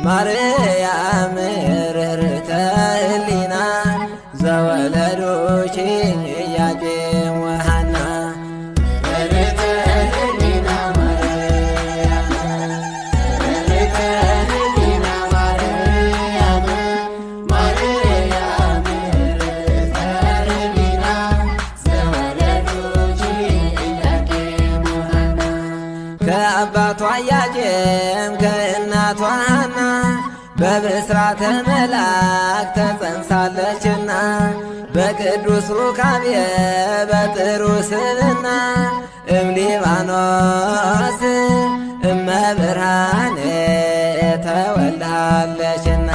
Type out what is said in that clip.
ማርያም ርኅርኅተ ሕሊና ዘወለዱኪ ኢያቄም ወሐና። ርኅርኅተ ሕሊና ማርያም፣ ርኅርኅተ ሕሊና ማርያም፣ ማርያም ርኅርኅተ ሕሊና ዘወለዱኪ ኢያቄም ወሐና። ከአባቷ ኢያቄም ከእናቷ ሐና በብስራተ መልአክ ተጸንሳለችና፣ በቅዱስ ሩካቤ በጥሩ ስብና እምሊባኖስ እመብርሃን ተወልዳለችና።